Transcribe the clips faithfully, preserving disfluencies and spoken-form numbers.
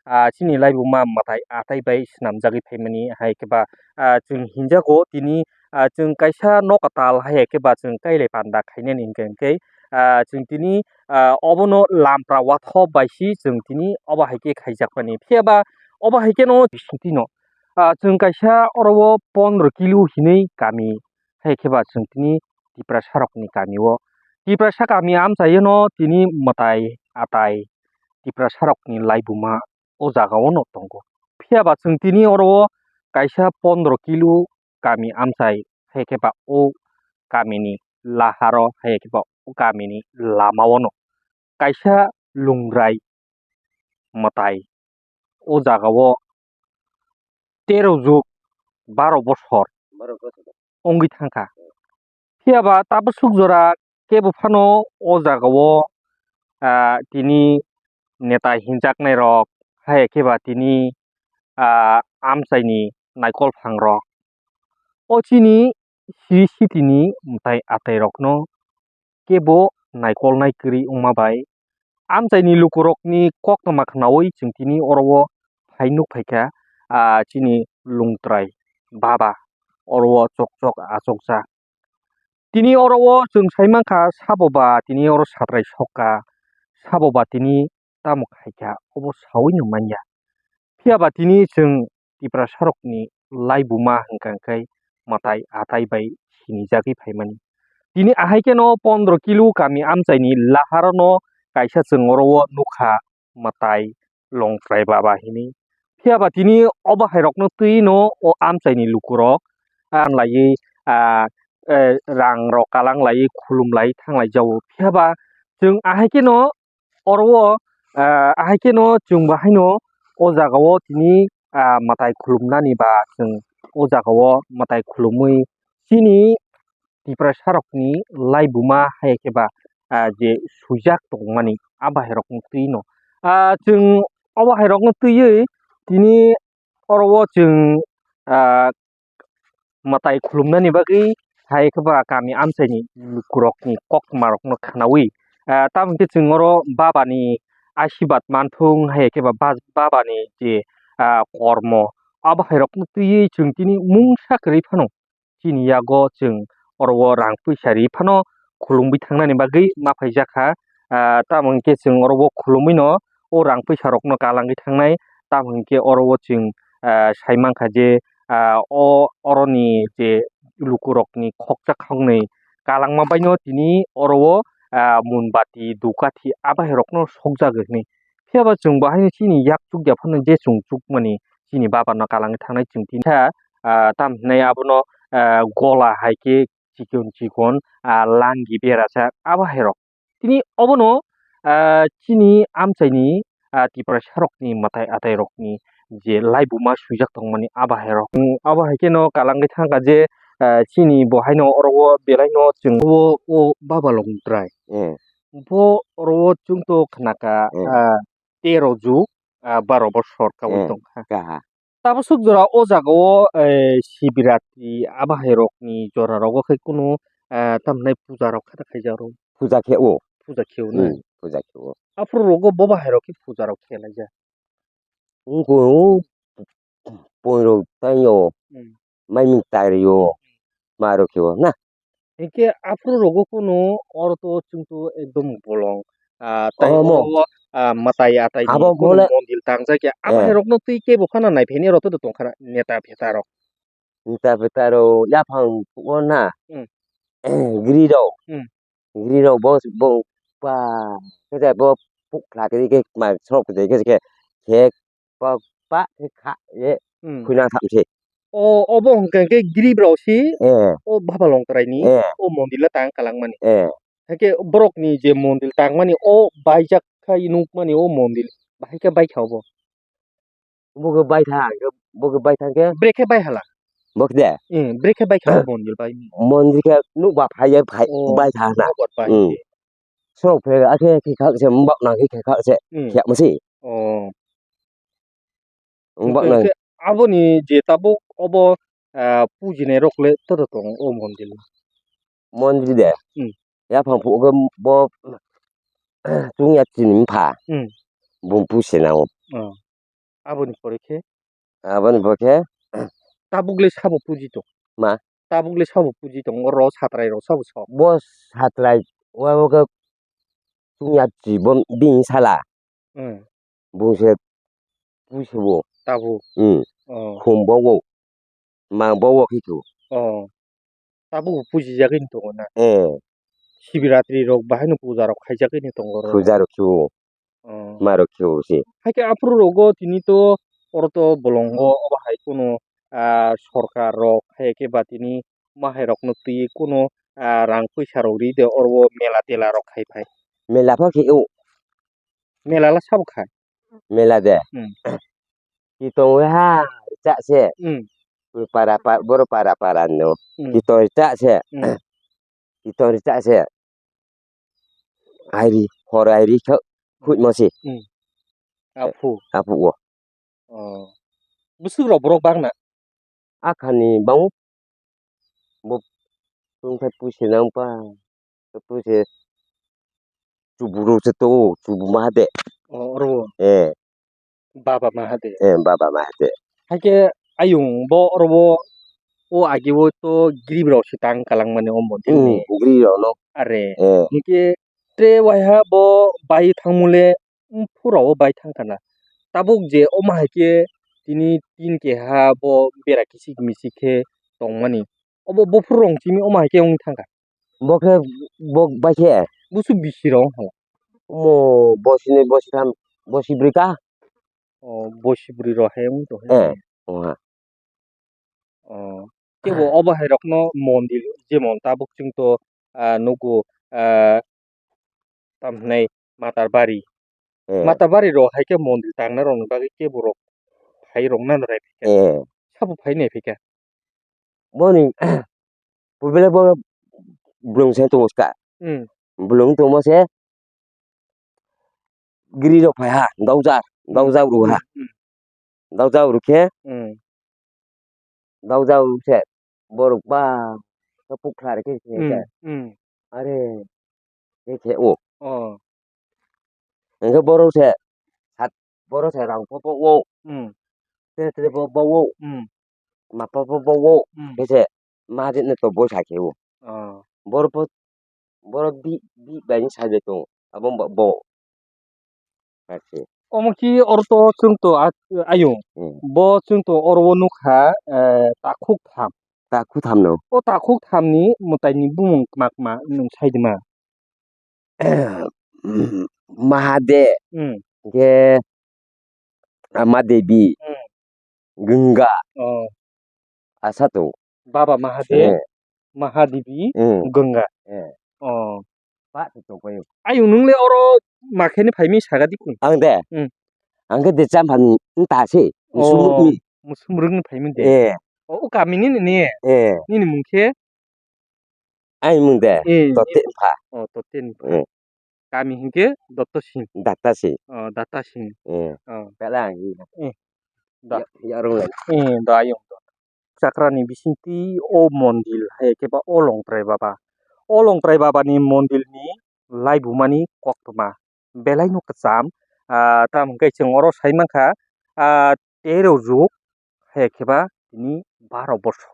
ah, chini laibuma mwtai atai bai swnamjagwi phaimani, hai khe ba, ah, chwng hinjago tini, ah, chwng kaisa nokatal hai khe ba chwng kailai panda khainani hwnkhe, hwnkhe, ah, chwng tini, ah, obono lampra wathop bai si chwng tini obo hai khe khaijakmani. Phiya ba obo hai kheno bisingtwi no, ah, chwng kaisa oro o pondro kilo hinwi kami hai khe ba chwng tini Tiprasa rokni kami o. Tiprasa kami amchaio no tini mwtai atai Tiprasa rokni laibuma o jaga o no tongo. Phiya ba chwng tini oro o kaisa pondro kilo kami amchai hai khe ba o kamini laharo hai khe ba o kamini lama o no kaisa lungrai mwtai o jaga o tero jug baro bosor wngwi thangkha. Phiya ba tabuk suk jora kebo phano o jaga o, ah, tini neta hinjaknai rok hai khe ba tini, ah, amchaini naikol phang rok o chini siri sitini mwtai atai rokno kebo naikolnai kwrwi wngma bai amchaini lukurokni koktwma khnaui chwng tini oro o phai nuk phaikha, ah, chini lungtrai baba oro o chokchok achukjak. Tini oro o chwng sai mankha sabo ba tini oro satrai sokha, sabo ba tini tamo khaikha obo saui no manya. Phiya ba tini chwng Tiprasa rokni laibuma hwnkha hwnkhe mwtai atai bai sinijagwi phaimani. Tini ahai kheno pondro kilo kami amchaini laharo no kaisa chwng oro o nukha mwtai longtrai baba hinwi. Phiya ba tini obo hai rokno twi no o amchaini lukurok ang laiwi, ah, eh, rang rok kalang laiwi khulum laiwi thang lai jago. Phiya ba chwng ahai kheno oro o, ah, ahai kheno chwng bo haino o jaga o tini, ah, mwtai khulumnani ba chwng o jaga o mwtai khulumwi chini Tiprasa rokni laibuma hai khe ba, ah, je swijak tongmani a bahai rokno twi no. Ah, chwng o bahai rokno twiwi tini oro o chwng, ah, mwtai khulumnani bagwi hai khe ba kami amchaini lukurokni koktwmarokno khnaui, ah, tamo khe chwng oro babani asibad manthung hai khe ba ba-, babani je, ah, kormo abo hai rokno twiwi chwng tini mungsa kwrwi phano chini yago chwng oro o rang puisa ri phano khulumwi thangnani bagwi ma phaijakha. Ah, tamo hwnkhe chwng oro o khulumwi no o rang puisa rokno kalangwi thangnai. Tamo hwnkhe oro o chwng, ah, sai mankha je, ah, o oroni je lukurokni khoksa khoknwi kalangma baino tini oro o, ah, munbati, dukathi, a bahai rokno sokjagwi hwnwi. Phiya ba chwng bo haino chini yak chukya phano je chwng chukmani chini baba no kalangwi thangnai chwng tini kha, ah, tamo hinai abono, ah, gola hai khe chikon chikon, ah, langi berajak abo hai rok. Tini obono, ah, chini amchaini, ah, Tiprasa rokni mwtai atai rokni je laibuma swijak tongmani abo hai rok. Abo hai kheno kalangwi thangkha je, ah, chini bo haino oro o belai no chwng o, o baba longtrai. Hmm. Bo oro o chwngto khnakha, hmm, ah, tero jug, ah, baro bosor kaui, hmm, tongkha. Kaha. Tabuk suk jora o jaga o, eh, Sibiratri abo hai rokni jora rogo khe kunu, eh, tamhinai puja rok kha khaijak rw. Puja khe o. Puja khe o na? Hmm, puja khe o. Aphuru rogo bo bahai rok khe puja rok khe laijak. Wngkhe o, poirok taio, hmm, maiming tario, ma rok khe o na. Hinkhe aphuru rogo kunu oro to chwngto ekdom bolong, ah, tai omo, oro, ah, mwtai atai ni abo kunu bole mondil tangjak ya. Abo, eh, hai rokno twi kebo khana nai pheni oro to tongkha na neta pheta rok. Neta pheta rok yaphang o na. Hmm. Giri rok. Hmm. Giri rok bo, bo pa khe bo puk kha khe khe ma srok khe khe khe pa pa khe kha ye, hmm, khuina tham se. O, obo hwnkhe khe Girib rao si, eh, o Baba Longtrai ni, eh, o mondil o tang kalangmani. Eh. Hakhe borok ni je mondil tangmani o baijak khai nukmani o mondil bahai khe baikha obo. Bo khe baitha, bo khe baitha khe. Brekhe baihala. Bo khe de? Eh, brekhe baikha o mondil bai. Mondil khe nukba phai phai, oh, baitha na. Nukba bai. Hmm. Srok phe akhe khe khak se mbak na khe khak se. Hmm. Khyak masi. Oh. Wng bak nang. Hwnkhe aboni je tabuk obo, ah, pujinai rok le toro tongo o mondir o. Mondir de? Hmm. Yaphang phuh khe bo chwngya chini mpha. Hmm. Bung pusinao. Oh. Aboni pore khe? Aboni pore khe? Tabuk le sabo puji tong? Ma? Tabuk le sabo puji tong? Oro satrai rok sabo sok? Bo satrai, o, o khe chwngya chi bo bini sala. Hmm. Bung se pusi bo. Tabuk? Hmm. Oh. Khum bo wo. Mang bo wo khi thu. Oh. Tabuk bo puji jagwi tongo na? Eh. Sibiratri rok bahai no puja rok khaijagwi tongo oro. Puja rok khe o. Oh. Ma rok khe o se. Hai khe aphuru rogo tini to oro to bolongo obo hai kunu, ah, sorkar rok hai khe ba tini ma hai rok no twi kunu, ah, rang puisa rok ri de oro o mela tela rok khai phai. Mela pho khe o. Mela la sabo kha. Mela de. Hmm. Ki tong ha cha se. Hmm. Para pa boro para para no. Hmm. Ki tong cha se. Hmm. Ki tong cha se. Airi, hor airi khe, khutmo se. Hmm. Aphu. Aphu o. Oh. Bwswk rok borok bang na? Akhani bango. Bo tungthai pusi nang pa. Pusi chubu ro se to, chubu ma de. Oh, oro. Eh. Baba Mahade. Eh, Baba Mahade. Haikhe ayung bo oro bo o agi o to girib rok se tang kalang mani o mondir ni. Hmm, girib rok no. Are. Eh. Hinkhe tre waiha bo bai thangmule phura o bai thang kana. Tabuk je omo haikhe tini tin keha bo bera kisik misik khe tongmani. Obo buphuru rong simi omo haikhe wng thangkha. Bo khe bo bai khe. Busu bisi rong hala. Omo bosi ni bosi tham bosi brwi ka. O bosi brwi rok he wng tong he. Eh, oha. O. Kebo obo hai rok no mondir jemon tabuk chwng to, ah, nugo, ah, tam hinai Matarbari. Eh. Matarbari rok hai khe mondir tangnai rok ni bagwi kebo rok phai rok nang rai phi kha. Eh. Sabo phai nai phi kha. Boni pubele bo blung se tongo ska. Hmm. Blung tongmo se giri rok phai ha, dawjak, dawjak rw ha. Hmm. Dawjak rw khe, hmm, dawjak rw khe borok ba khe pukthar khe khe. Hmm, hmm. Are khe khe o. Oh. Hingke borok se sat, borok se rang popo o. Hmm. Tre tre bo bo o. Hmm. Ma popo bo o. Hmm. Khe se ma de ne to bo sa khe o. Oh. Borok po, borok bi, bi bai ni sa de tongo. Abo bo, bo. Omo khi oro to chwng to a-, ayung. Hmm. Bo chwng to oro o nukha, eh, takhuk tham. Takhuk tham no. O takhuk tham ni mwtai ni bumung kma kma nwng sai di ma? Mahade, hmm, hingke Rama Devi, hmm, Ganga. Oh. Asa to. Baba Mahade, eh, Mahadevi, hmm, Ganga. Eh. Oh. Ba to tongpaio. Ayung nung le oro makhe ni phaimi saga di kun. Ang de. Hmm. Ang ke de cham phan ta se. Oh, musum rung ni phaimi de. Eh. Oh, o kami ni ni. Eh. Nini mung khe? Ai mung de. Eh, Tote eh. Pha. Oh, Tote ni pha. Eh. Kami hingke Dotto Singh. Datta Singh. Oh, Datta Singh. Eh. Oh. Pela ang. Eh. Da. Ya, ya rung lai. Eh, da ayung. Chakrani bisingtwi o mondil hai khe ba o Longtrai Baba. O Longtrai Baba ni mondil ni laibuma ni koktwma belai no kwcham, ah, tamo hwnkhe chwng oro sai mankha, ah, tero jug hai khe ba tini baro bosor.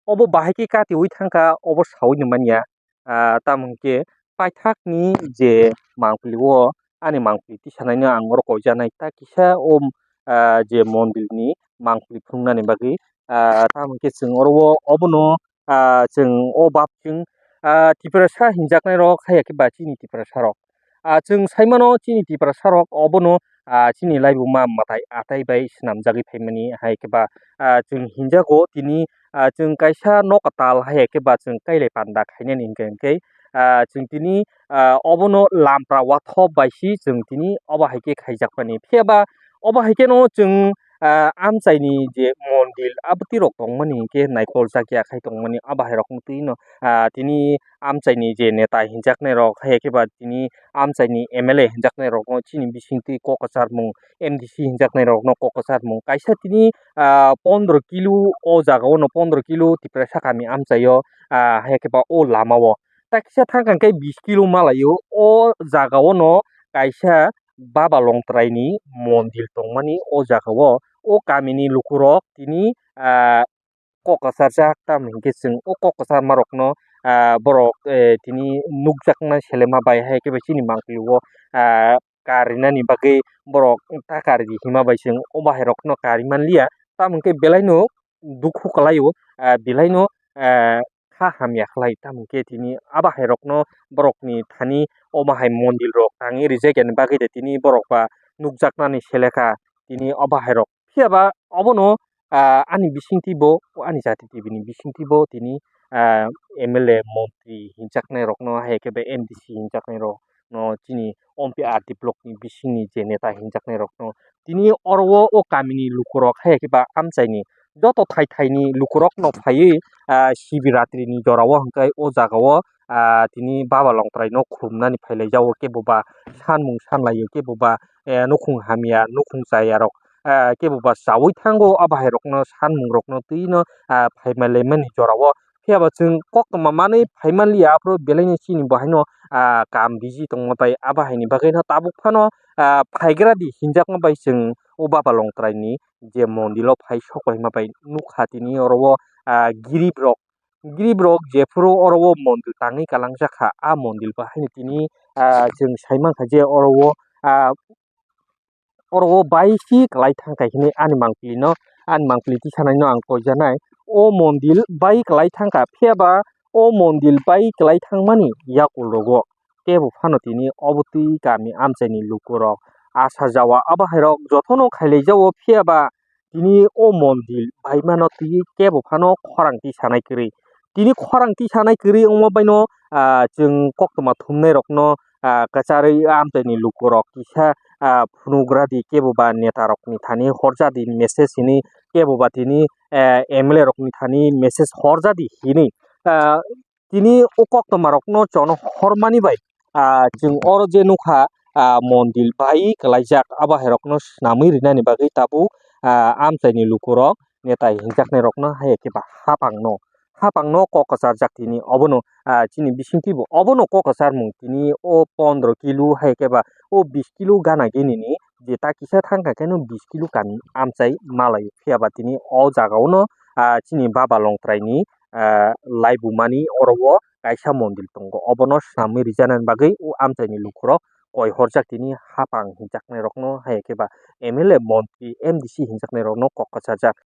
Obo bahai khe katiui thangkha, obo saui no manya. Ah, tamo hwnkhe paithakni je mangpili o ani mangpili tisanaino ang oro koijaknai, ta kisa o, ah, je mondilni mangpili phunuknani bagwi, ah, tamo hwnkhe chwng oro o obono, ah, chwng o bap chwng, ah, Tiprasa hinjaknairok haiya khe ba chini Tiprasarok. Ah, chwng saimano chini Tiprasarok obono, ah, chini laibuma mwtai atai bai swnamjagwi phaimani hai khe ba, ah, chwng hinjago tini, ah, chwng kaisa nok kwtal hai khe ba chwng kailai panda khainani hwnkhe, hwnkhe, ah, chwng tini, ah, obono lampra wathop bai si chwng tini obo hai khe khaijakmani. Phiya ba obo hai kheno chwng, ah, amchaini je mondil abwtwi rok tongmani hwnkhe naikol chakya khai tongmani abo hai rokno twi no, ah, tini amchaini je neta hinjaknai rok hai khe ba tini amchaini M L A hinjaknai rokno chini bisingtwi kok kwcharmung M D C hinjaknai rokno kok kwcharmung kaisa tini, ah, pondro kilo o jaga o no pondro kilo Tiprasa kami amchaio, ah, hai khe ba o lama o ta kisa thang kang khe bish kilo malaio o jaga o no kaisa Baba Longtrai ni mondil tongmani o jaga o, o kami ni lukurok tini, ah, kok kwcharjak, tamo hinkhe chwng o kok kwcharma rokno, ah, borok, eh, tini nukjaknai selema bai, hai khe bai chini mangpili o, ah, karinani bagwi borok ta karidi hima bai chwng o bahai rokno kari manliya, tamo hinkhe belai no dukhu kwlai o, ah, belai no, ah, kha hamya khlai, tamo hinkhe tini a bahai rokno borokni thani o bahai mondil rok tangwi rijak yani bagwi de tini borok ba nukjaknani selekha tini o bahai rok. Phiya ba obono, ah, ani bisingtwi bo, ani jati twi bini bisingtwi bo tini, ah, M L A, montri hinjaknai rokno, hai khe bai M D C hinjaknai rokno, chini Ompi R D block ni bisingni je neta hinjaknai rokno tini oro o, o kamini lukurok hai khe ba amchaini joto thai thaini lukurokno phaiwi, ah, Sibiratri ni jora o hwnkhe o jaga o, ah, tini Baba Longtrai no khulumnani phailai jago, kebo ba sanmung sanlai o, kebo ba, eh, nukhung hamya, nukhung chaya rok, ah, kebo ba chaui thango, a bahai rokno sanmung rokno twi no, ah, phailaimani jora o. Phiya ba chwng koktwma manwi phai manliya, aphuru belai no chini bo haino, ah, kam busy tongma bai a bahai ni bagwi no tabuk phano, ah, phaigra di hinjakma bai chwng o Baba Longtrai ni je mondilo phai sok hima bai nukha tini oro o, ah, girip rok, girip rok jephuru oro o mondil tangwi kalangjak kha, a mondil bo haino tini, ah, chwng sai mankha je oro o, ah, oro o bai si kwlai thangkha hinwi ani mangpili no, ani mangpili tisanai no ang koijaknai. O mondil bai kwlai thangkha, phiya ba o mondil bai kwlai thangmani yakulo rogo kebo phano tini obo twi kami amchaini lukurok asa jawa a bahai rok jotono khailai jago, phiya ba tini o mondil baimano twi kebo phano khorang tisanai kwrwi. Tini khorang tisanai kwrwi wngma baino, ah, chwng koktwma thumnai rokno, ah, kwcharwi amchaini lukurok kisa, ah, phunugra di, kebo ba neta rokni thani horja di message hinwi, kebo ba tini, eh, M L A rokni thani message horja di hinwi, ah, tini o koktwma rokno chono hormani bai, ah, chwng oro je nukha, ah, mondil bai kwlaijak, a bahai rokno swnamwi rinani bagwi tabuk, ah, amchaini lukurok netai hinjaknai rokno hai khe ba hapang no, hapang no kok kwcharjak tini obono, ah, chini bisingtwi bo obono kok kwcharmung tini o pondro kilo hai khe ba o bis kilo gana gini ni je ta kisa thangkha khe no bis kilo kami amchai malai, phiya ba tini o jaga o no, ah, chini Baba Longtrai ni, ah, laibumani oro o kaisa mondil tongo, obono swnamwi rijanani bagwi o amchaini lukurok koi horjak tini hapang hinjaknai rokno hai khe ba M L A, montri, M D C hinjaknai rokno kok kwcharjak.